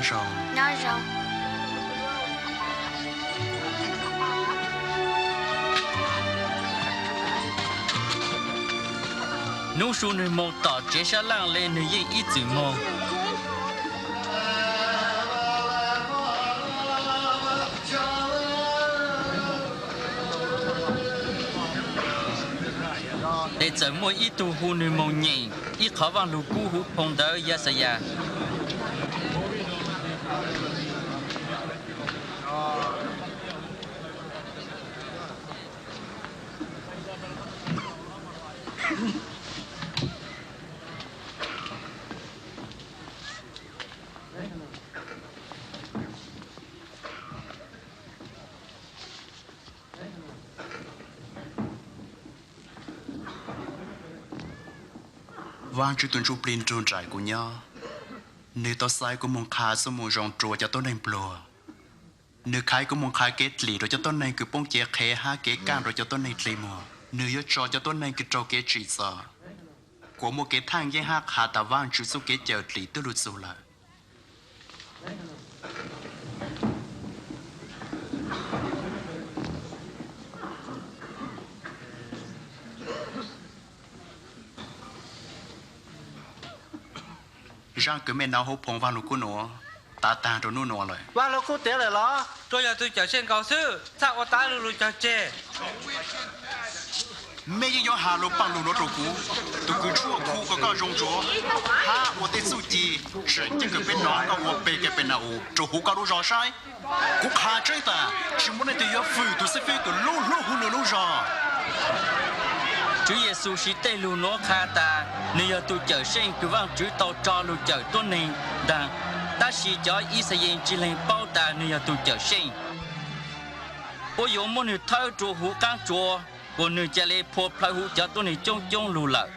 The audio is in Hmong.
zoo. Nyob zoo. Hnub su nwg moog tom tsev sab laaj le nwg yeej ib txwm moog. Tes txawm muaj ib tug hu nwg moog nyeem ib qhov vaaj lug kub huv phoo ntawv Yaxayas. Vaajtswv tug Ntsuj Plig nrug nraim kuv nyob. Nwg tau xa kuv moog qha txuj moo zoo rua cov tuab neeg pluag. Nwg khav kuv moog qha kev dlim rua cov tuab neeg kws poob cev qhev hab kev kaaj rua cov tuab neeg dle muag. Nwg yuav tso cov tuab neeg kws raug kev tsim txom. Kuas muaj kev thaaj yeeb hab qha tas Vaajtswv txuj kev cawm dlim twb lug txug lawm. Zaaj kws mej nov huv phoo vaaj lug kub nuav tav taag rua nub nuav lawm. Vaaj lug kub tiav lawm los? Tsuas yog tug Cawmseej nkaus xwb, txhaj ua tav lug lug cog tseg. Mej yeej yuav has lug paaj lug nuav rua kuv, tug kws tshuaj khu kom koj zoo tsuav, hab ua tej txuj ci tseem ceeb kws peb nov koj ua peg Kepenaus rua huv koj lub zog saib. Kuv qha tseeb tas tsi muaj leej twg yuav fwm tug xib fwb kws lub hlub huv nwg lub zog. Tswv Yexus siv tej lug nuav qha tas nwg yog tug Cawmseej kws Vaajtswv tau tso lug cawm tuab neeg ntaag, tab sis cov Yixalayees tsi leeg paub tas nwg yog tug Cawmseej, puab yuav muab nwg thawb rua huv qaab tsuas, kuas nwg ca le phua plhawv huv cov tuab neeg coob coob lug lawm.